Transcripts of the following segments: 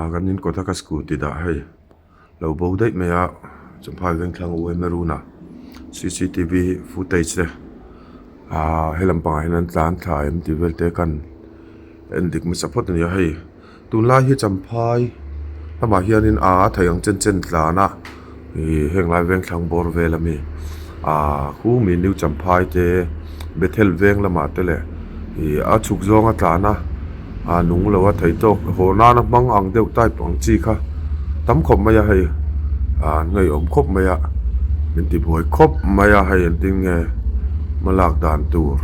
Kan in kawta ka scooty dah hei lo bo daih mai a champhai vengthlang u em runa cctv footage te ah he lampangah hian an tlan thla em tih vel te kan en dik hmasa phawt a ni a hei tunlai hi champhai lamah hianin aa theih ang chen chen tlan a ih heng lai vengthlang bawr vel ami ah khu mi new champhai te bethel veng lamah te leh ih a chhuk zawnga tlan a ah nung lo a thei tawk haw nana hmang ang deuh type ang chi kha tam khawp mai a hei ah an ngaihawm khawp mai a min ti buai khawp mai a hei engtin nge hma lak dan tur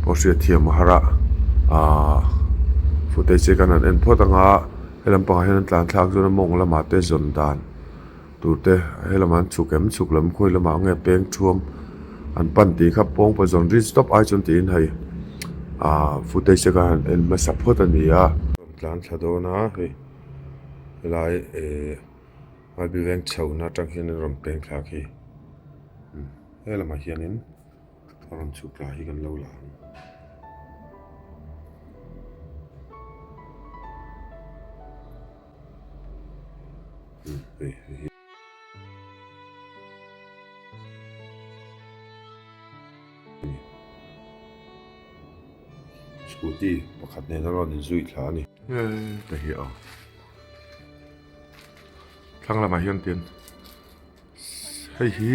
pawh hriat thiam a har a ah footage te kan han en phawt ang a he lampangah hian an tlan thlak chuan a mawng lamah te zawn dan tur te he lamah an chhuk em chhuk lam khawi lamah nge peng thuam an pan tih kha pawng pa zawn ri stop ai chuan tiin hei ah footage te khan han en hmasa phawt a ni a. Tlan thla dawn a hei helai ehh hmaibi veng chhohna atang hian an rawn peng thlak hi he lamah hianin a rawn chhuk thla hi kan lo la ang. Scooty pakhat nen a rawn inzui thla a ni. Heta hi aw thlang lamah hian tian hei hi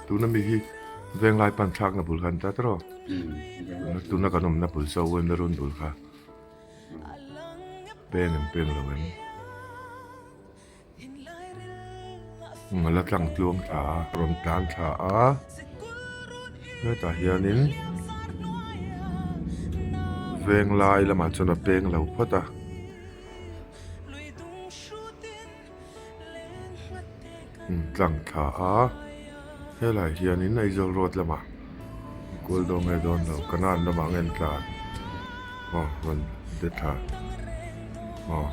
tuna mi hi venglai pan thlakna bul kha an ta tawh tuna kan awmna bul chu a uaina run bul kha. Peng em peng lo em a la tlang tluang thla a rawn tlan thla a hetah hianin veng lai lamah chuan a peng lo phawt a. Tlang thla a helai hianin Aizawl road lamah kual dawn nge dawn lo kanan lamah nge an tlan aw rawn de thla aw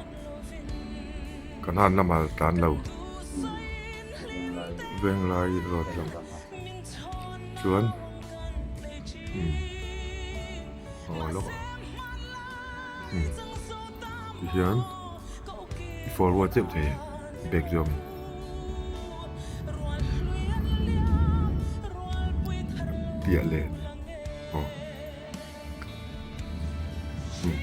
kanan lamah a tlan lo Venglai road lamah chuan umm aw lawk a umm tihian. I forward deuh thei e back zawng in. Piah leh aw um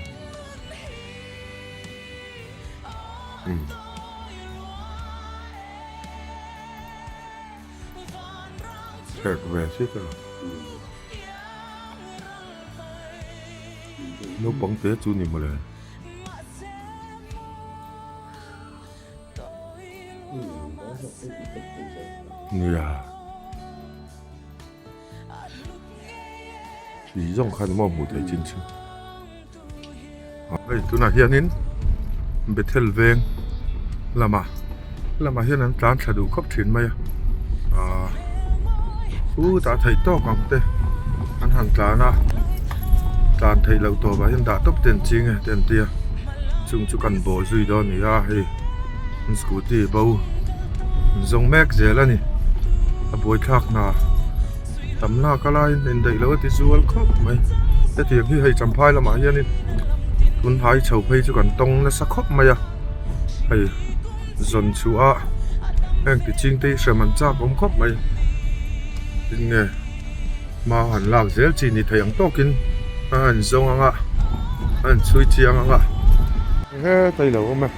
um Herh ve chiah a naupang te chu ni mawle. Nia tui zawng khan maw hmuh theih chin chu hei tunah hianin Bethel veng lamah lamah hian an tlan thla duh khawp thin mai a ahh chutah theih tawk ang te an han tlan a tlan theih loh tawp ah hian dah tawp te an ching e te an tia chung chu kan bawh zui dawn a ni a hei scooty bo an zawng mek zel a ni a buaithlak hna tam lak a laiin indaih loh a ti zual khawp mai hetiang hi hei champhai lamah hianin tunhnai chho phei chu kan tawng nasa khawp mai a hei. Zawn chhuah a heng ti ching te hi hrem an chak awm khawp mai tin nge hma han lak zel chi ni thei ang tawkin a han zawng ang a a han chhui chiang ang a he ta i lo awm e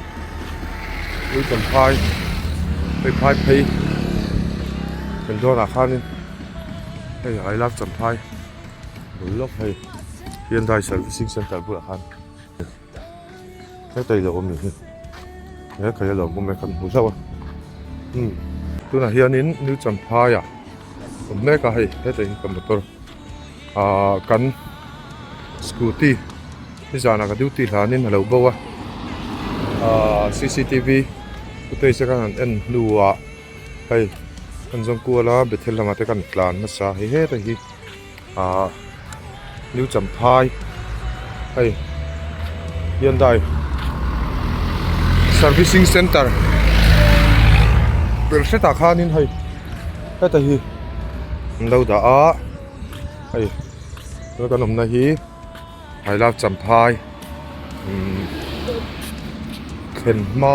ui kan phai hei phai phei kan dawnah khanin hei I love champhai bul lawk hei Hyundai servicing center bulah khan. Heta i lo awm ni hi he khaih a lo awm e kan hmu hlauh a umm tunah hianin new champhai ah awm mek a hei heta hi ka motor ahh kan scooty nizanah ka duty hlanin a lo bo a ahh cctv footage a kan han en hnuah hei kan zawng kual a bethel lamah te kan tlan nasa hei heta hi. Ahh new champhai hei Hyundai servicing center ber hretah khanin hei heta hi an lo dah a hei tuna kan awmna hi I love champhai umm. thlen hma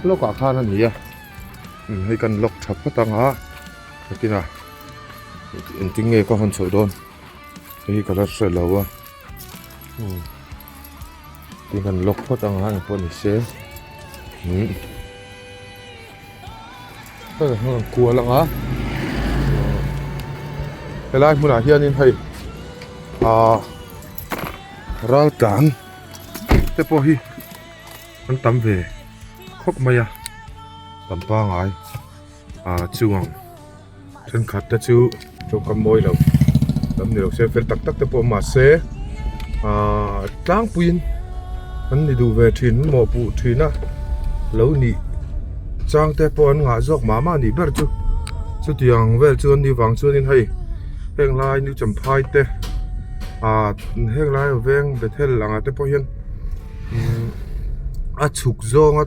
lawkah khan a ni a hei kan lock tha phawt ang a nakinah engtin nge ka hawn chhoh dawn hei hi ka la hre lo a tin kan lock phawt ang a engpawh ni se umm hei kual ang a helai hmunah hianin hei ahh ral tlan te pawh hi an tam ve khawp mai a tam pangai ah chuang thenkhat te chu tawngkam mawi lo tam ni lo se fel tak tak te pawh mahse ah tlangpuiin an ni duh ve thin mawhpuh thin a lo nih chang te pawh an ngah zawk mah mah nih ber chu chutiang vel chu an nih vang chuanin hei heng lai new champhai te ah heng lai veng bethel angah te pawh hian umm a chhuk zawnga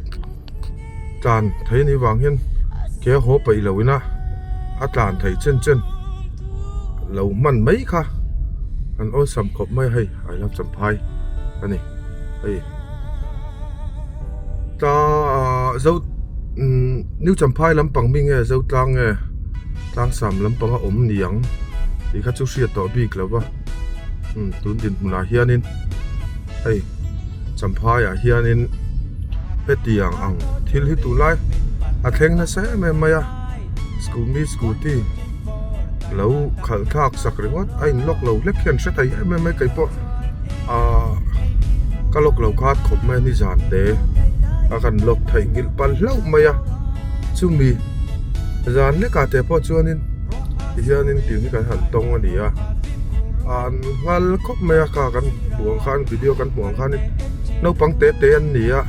tlan thei anih vang hian ke haw peih lo ina a tlan theih chen chen lo hman mai kha an awlsam khawp mai a hei I love champhai a ni hei tla ah zo umm new champhai lampang mi nge zo tlang nge tlangsam lampang a awm niang tih kha chu hriat tawh bik lo va umm tun dinhmunah hianin hei champhai ah hianin hetiang ang thil hi tunlai a thleng nasa em em mai a scooty scooty lo khalh thlak sak ringawt a in lock lo hlek hian hre thei em em mai kei pawh ahh ka lock lo khat khawp mai a nizan te a kan lock theih nghilh palh hlauh mai a chumi zan lekah te pawh chuanin tihianin tih hi kan han tawng a ni a an nghal khawp mai a kha kan hmuh ang khan video kan hmuh ang khanin naupang te te an ni a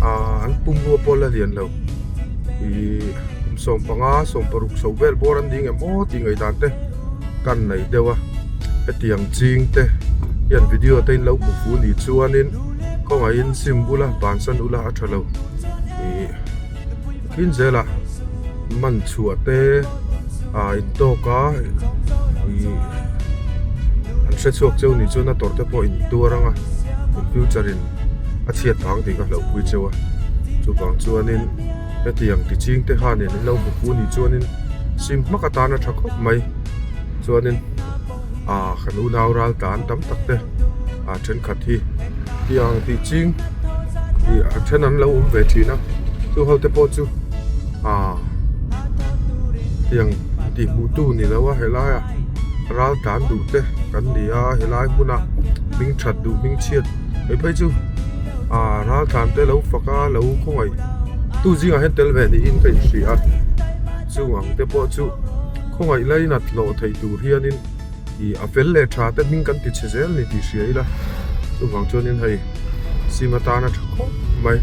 ah an pumrua pawh la lian lo ihh kum 15 16 chho vel bawr an ding em aw tih ngaihdan te kan nei deuh a hetiang ching te hian video te in lo hmu fu ni chuanin khawngaihin sim bula bansan ula a tha lo ihh thin zelah man chhuah te ah intawk a ih an hre chhuak cheu nih chuan a tawrh te pawh in tuar ang a in future in a chhiat vang tih ka hlauhpui cheu a chuvang chuanin hetiang ti ching te khanin in lo hmu fu nih chuanin sim hmak atan a tha khawp mai chuanin ah kan unau ral tlan tam tak te ah thenkhat hi tiang tih ching ih a then an lo awm ve thin a chu ho te pawh chu ah tiang tih hmuh tu ni lo a helai ah ral tlan duh te kan ni a helai hmuna hming that duh hming chhiat mai phei chu ah ral tlan te lo fak a lo khawngaih tu zingah hian tel ve niin ka inhria a chung ang te pawh chu khawngaih lainat hlawh theih tur hianin ih a fel leh tha te hming kan ti chhe zel ni tih hria ila chuvang chuanin hei sim atana tha khawp mai.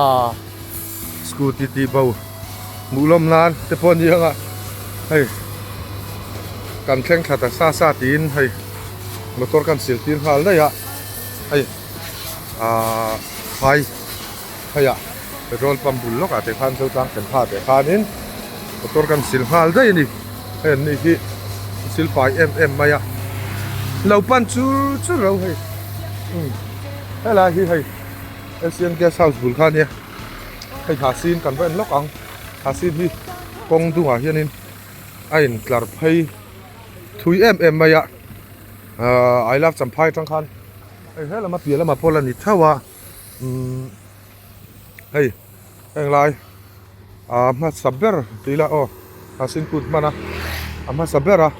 Ah scooty tih bo hmuh lawm nan te pawh a ni ang a hei kan thleng thla ta sa sa tiin hei motor kan sil tir nghal daih a hei ah phai hei ah petrol pump bul lawk ah te khan zotlang thlen phah teh khanin motor kan sil nghal daih a ni hei an ni hi sil fai em em mai a lo pan chur chur lo hei umm helai hi hei Asian guest house bul kha ania hei Hasin kan va en lawk ang Hasin hi kawng dungah hianin a in tlar phei thui em em mai a ahh I love champhai atang khan hei he lama piah lamah pawh la ni theuh a umm hei heng lai ah hmasa ber tih ila aw Hasin kut hman a a hmasa ber a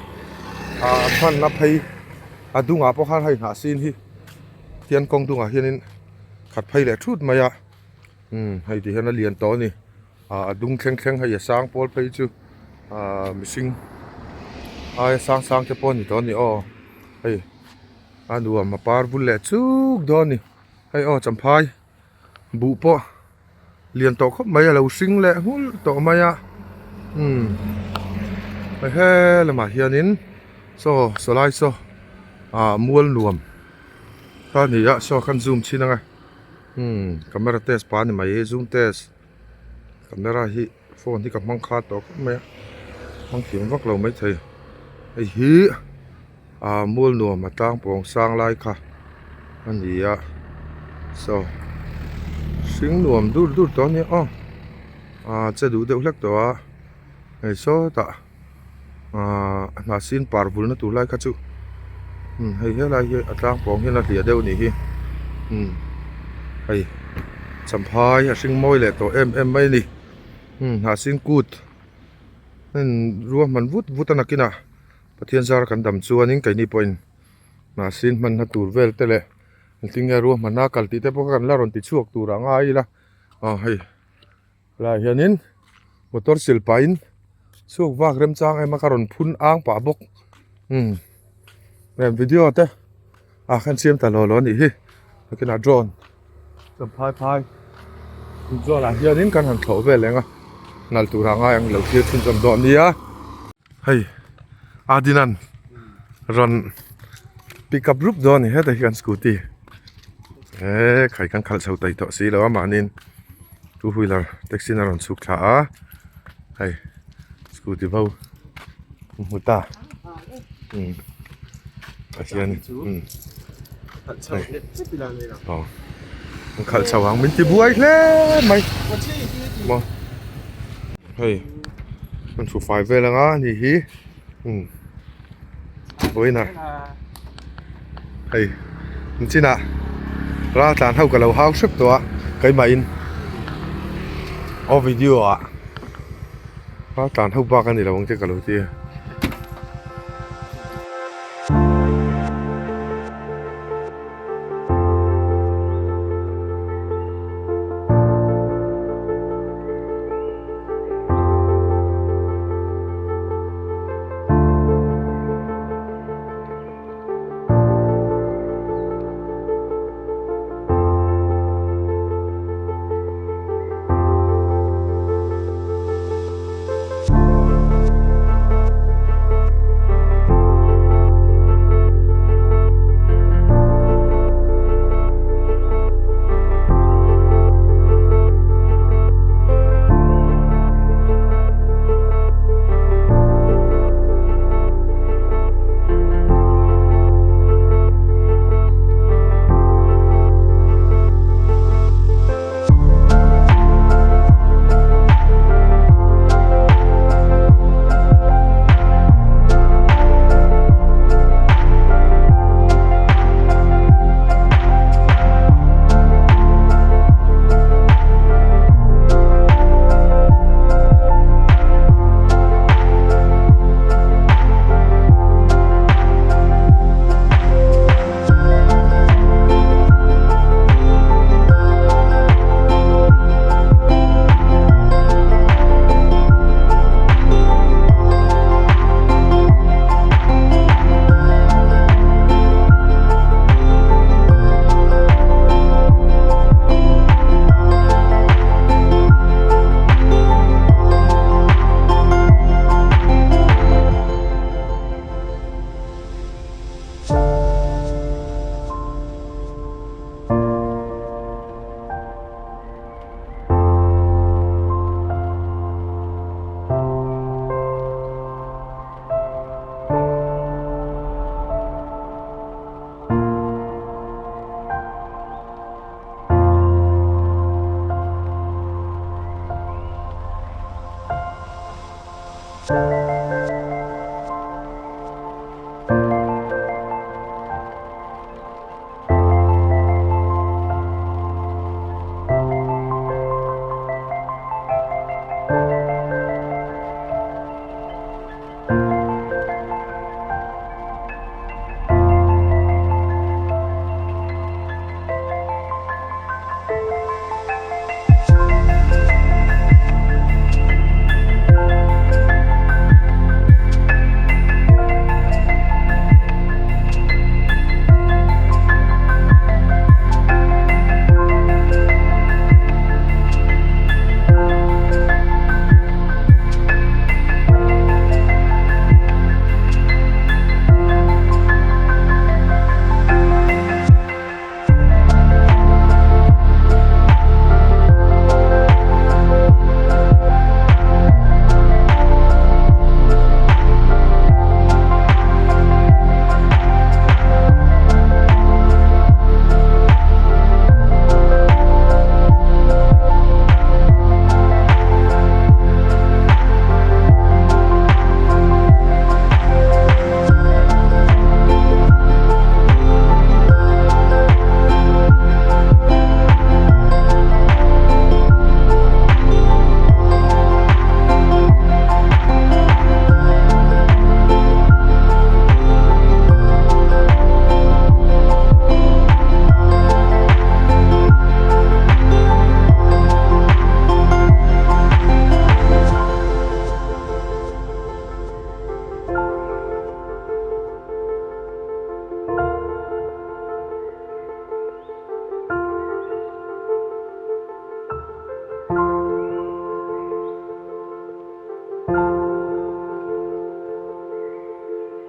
ah hmanna phei a dungah pawh khan hei Hasin hi. Hian kawng dungah hianin khat phei leh thut mai a umm hei ti hian a lian tawh a ni ah a dung thleng thleng hei a sang pawl phei chu ah mihring aia sang sang te pawh a ni tawh a ni aw hei a nuam a par bul leh chuk dawn a ni hei aw champhai buh pawh lian tawh khawp mai a lo hring leh nghulh tawh mai a umm hei he lamah hianin saw saw lai saw ah mual nuam kha a ni a saw khan zoom chhin ang e umm camera test pah a ni mai zoom test camera hi phone hi ka hmang kha tawh khawp mai a hmang thiam vak lo maithei hei hi ah mual nuam a tlang pawng sang lai kha a ni a. Saw hring nuam dur dur tawh a nia aw ah che duh deuh hlek tawh a hei sawtah ah hnahsin par vulna tur lai kha chu umm hei helai hi a tlang pawng hian a hliah deuh a nih hi umm hei champhai a hring mawi leh tawh em em mai a ni umm hnahsin kut heng ruahman vut vut a nakinah Pathian zara kan dam chuanin keini pawhin hnahsin hmanna tur vel te leh engtin nge ruahmanna a kal tih te pawh kha kan la rawn ti chhuak tur a ngai ila aw hei helaiah hianin motor sil pahin chhuak vak remchang em a ka rawn phun ang pah bawk umm video te a khan siam ta law law a nih hi nakinah drone Champhai phai drone ah hianin kan han thlawh vel eng a nal turah ngai ang lo thlir chhunzawm dawn nia. Hei Adinan rawn pick up rup dawn a ni hetah hian scooty eee khai kan khalh chho tai tawh si lo a mahniin two wheeler taxi in a rawn chhuk thla a hei scooty bo an hmu ta umm Pathian umm hei aw an khalh chho ang min ti buai hle mai maw. Hei an thu fai vel anga ani hi umm vawiinah hei an chinah ral tlan ho ka lo hau hrep tawh a keimahin aw video ah ral tlan ho bak a ni lo ang che ka lo ti a.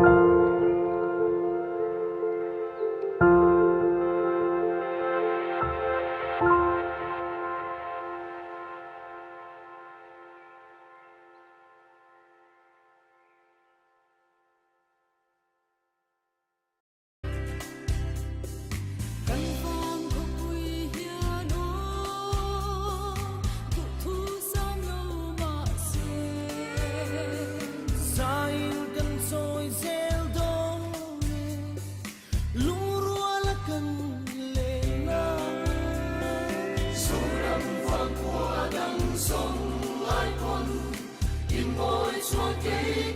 Kan vang khawpui hian aw duhthu sam lo mahse. Zain kan sawi zel dawn e, lungrual a kan len a. Zoram vang khua dang zawng lai pawn, in ngawi chuan kei.